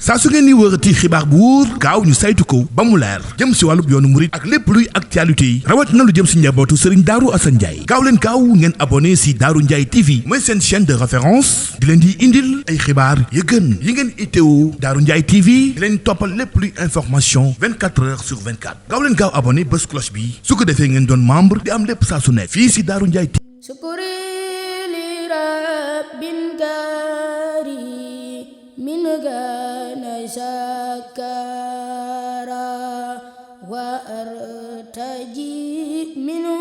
saa su ngeen ni wërati xibaar bu wóor gaaw ñu saytu ko ba mu leer jëm si wàllub yoonu murit ak lépp luy actualité yi rawat na lu jëm si njabootu Serigne Darou Assane Ndiaye gaaw leen gaaw ngeen abonné si Darou Ndiaye TV mooy seen chaîne de référence di leen di indil ay xibaar yu gën yi ngeen itteewu Darou Ndiaye TV di leen toppal lépp luy information 24 heures sur 24 gaaw leen gaaw abonné bés cloche bi su ko defee ngeen doon membre di am lépp saa su nekk fii si Darou Ndiaye TV. من كان شكرا وأرتجي منه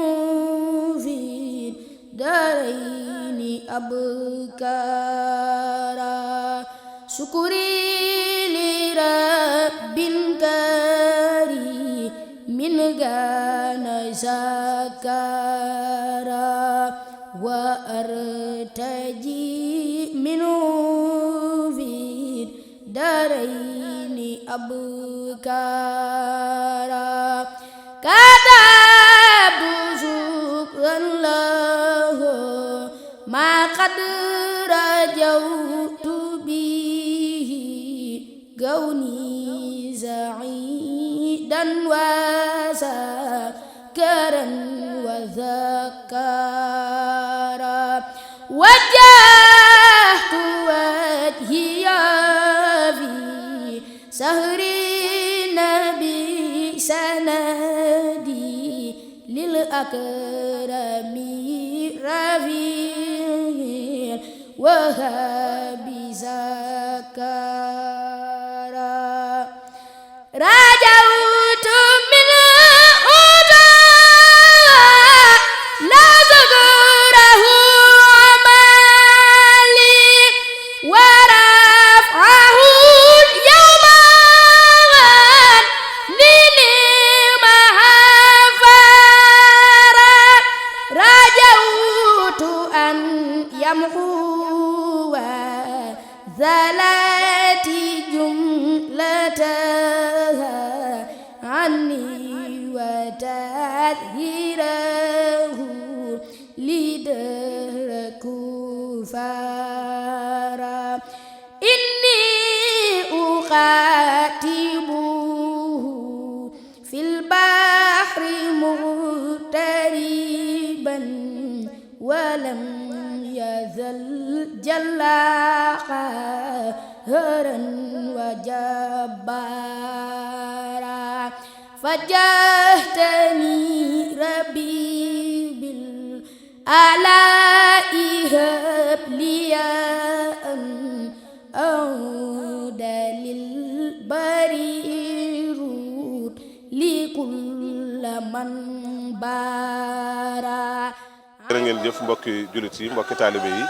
في دارين أبكارا شكري لرب كريم من كان شكرا وأرتجي منه دارين أبكارا كتبت شكرا له ما قد رجوت به كوني سعيدا وسكرا وذكارا وجهت وجهي سهر النبي سندي للأكرم رفيع وهاب زكارا رجوت من لا زغره عمالي ورفعه ذلاتي جملتها عني وتذهيره لدهر كفارا إني أخاتبه في البحر مغتربا ولم يزل جلا قهرا وجبارا فجاهتني ربي بالآلاء هب لي أن أعود للبريرود لكل من بارا. jërë ngeen jëf mbokki jullit yi mbokki taalibe yi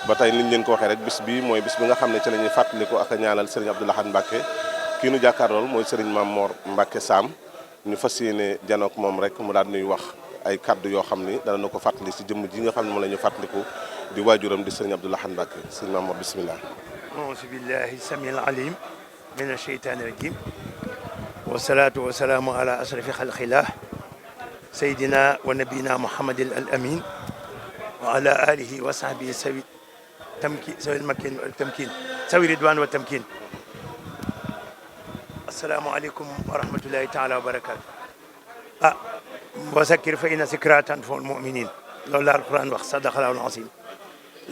ba tey niñ leen ko waxee rek bis bi mooy bis bi nga xam ne ci la ñuy fàttaliku ak a ñaanal Serigne Abdou Lahad Mbacké kii nu jàkkaarlool mooy Serigne Mame Mor Mbacké Sam ñu fas yéene janook moom rek mu daal nuy wax ay kaddu yoo xam ni dana na ko fàttali si jëmm ji nga xam ne moom la ñu fàttaliku di waajuram di Serigne Abdou Lahad Mbacké Serigne Mame Mor bismillah. auzu billahi samil alim min asheytaani rajim wasalaatu wasalaamu ala ashrafi xalqillah sayyidina wa nabiyina muhammadin al amin wa ala alihi wa sahbihi sawi makin tamkin sawi ridwan wa tamkin. assalaamu aleykum wa rahmatullahi taala wa barakatu. wa zakkir fa inna zikra tanfa'ul mu'minin loolu la alquran wax sadaqallahul azim.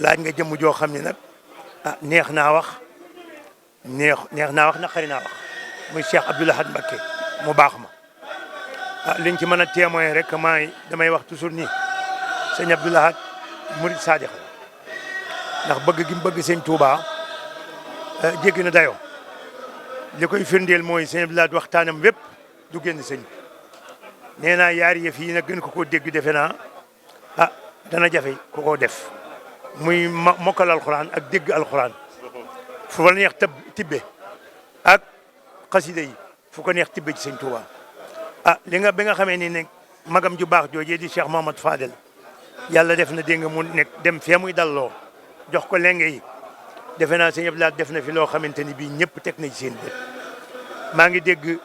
laaj nga jëmm joo xam ne nag neex naa wax naqari naa wax muy Cheikh Abdou Lahad Mbacké mu baax ma. liñ ci mën a témoin rek damay wax toujours nii sëñ Abdou Lahad murid saadiq la ndax bëgg gi mu bëgg sëñ Touba jéggi na dayoo li koy firndeel mooy sëñ Abdou Lahad waxtaanam wépp du génn sëñ bi nee naa yaari yëf yi nag gën ko koo dégg defe naa dana jafe ku ko def muy mokkal alxuraan ak dégg alxuraan fu ko neex tibbe ak xasida yi fu ko neex tibbe ci sëñ Touba. li nga bi nga xamee ni ne magam ju baax joojee di Cheikh Mamadou Fadel yàlla def na dégg nga mu nekk dem fee muy dalloo jox ko lenge yi defe naa sëñ Abdou Lahad def na fi loo xamante ni bii ñëpp teg na ci seen bët. maa ngi dégg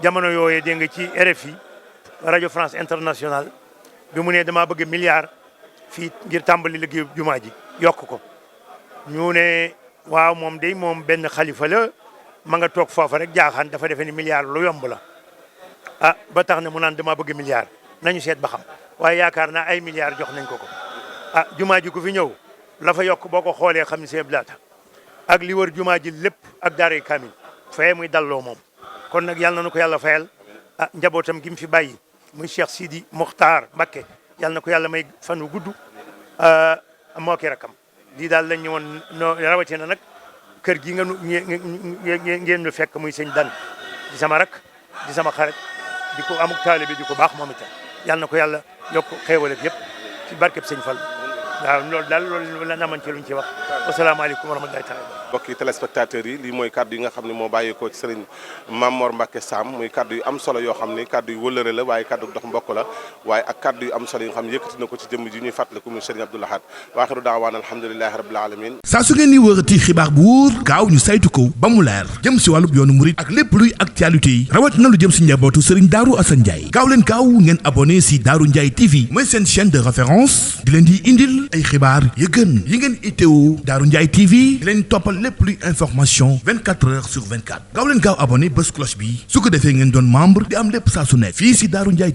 jamono yooyee dégg nga ci RFI rajo France Internationale bi mu ne damaa bëgg milliard fii ngir tàmbali liggéeyu jumaa ji yokk ko ñu ne waaw moom day moom benn xalifa la ma nga toog foofa rek jaaxaan dafa defe ni milliard lu yomb la ba tax na mu naan dama bëgg milliard nañu seet ba xam waaye yaakaar naa ay milliards jox nañ ko jumaa ji ku fi ñëw la fa yokk boo ko xoolee xam ni seen blaata ak li wër jumaa ji lépp ak daaray kamil fee muy dalloo moom kon nag yàlla na ko yàlla fayal njabootam gi mu fi bàyyi muy Cheikh Sidi Mokhtar Mbacké yàlla na ko yàlla may fan wu gudd moo ki rakam lii daal lañ ñëwoon no rawatina nag kër gi ngeen ñu fekk muy sëñ Dan di sama rak di sama xarit di ko amuk taalibe di ko baax moom itam yàlla na ko yàlla yokk xéewal ak yëpp ci barkeb sëñ Fall waaw loolu daal loolu la naman ci luñ ci wax wasalaamaaleykum wa rahmatullahi taala mbokki téléspectateurs yi lii mooy kaddu yi nga xam ne moo bàyyeekoo ci sëriñ Mame Mor Mbacké Sam muy kaddu yu am solo yoo xam ne kaddu yu wëllëre la waaye kaddu dox mbokk la waaye ak kaddu yu am solo yi nga xam ne yëkkati na ko ci jëmm ji ñuy fàttaliku muy sëriñ Abdou Lahad waaxiru daawaan alhamdulilahi rabbil alamin saa su ngeen di wërati xibaar bu wóor gaaw ñu saytu ko ba mu leer jëm si wàllub yoonu murit ak lépp luy actualité yi rawat na lu jëm si njabootu sëriñ Darou Assane Ndiaye gaaw leen gaaw ngeen abonné si Darou Ndiaye TV mooy seen chaîne de référence di leen di indil ay xibaar yi gën yi ngeen itteewu Darou Ndiaye TV di leen toppal lépp luy information 24 heures sur 24 gaaw leen gaaw abonné bés cloche bi su ko defee ngeen doon membre di am lépp saa su nekk fii si Darou Ndiaye